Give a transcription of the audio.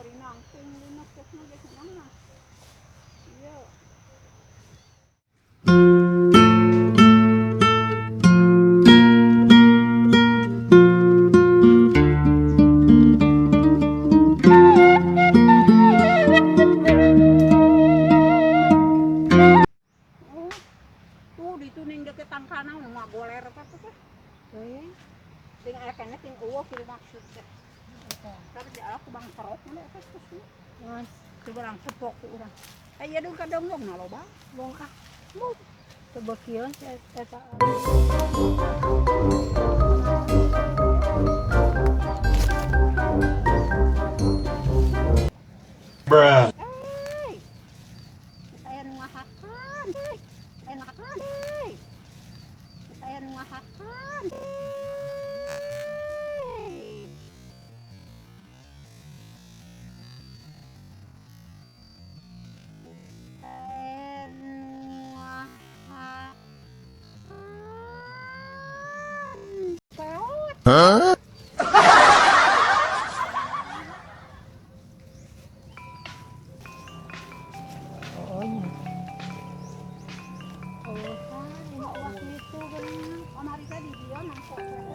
Bari nangtung dina kes mah geus mah. Iya. Oh, tuh di itu ning deket tangkana nu mah goler apa tuh teh. Teuing. Sing aya keneh sing eueuh kieu maksud teh. Tapi di aku bang kerok mun eta terus. Mas, Coba langsung pok ku urang. Eh iya dong kadonggong na loba. Bong ah. Mau teu beukieun si eta. Bruh. Hey. Saya nu ngahakan. Hey. Saya ngahakan. Hey. Saya nu ngahakan. Hey. Saya nu ngahakan. Peot. Huh? Oh nya. Oh, kan ini waktu itu bener. Kamari teh di dieu nangkok.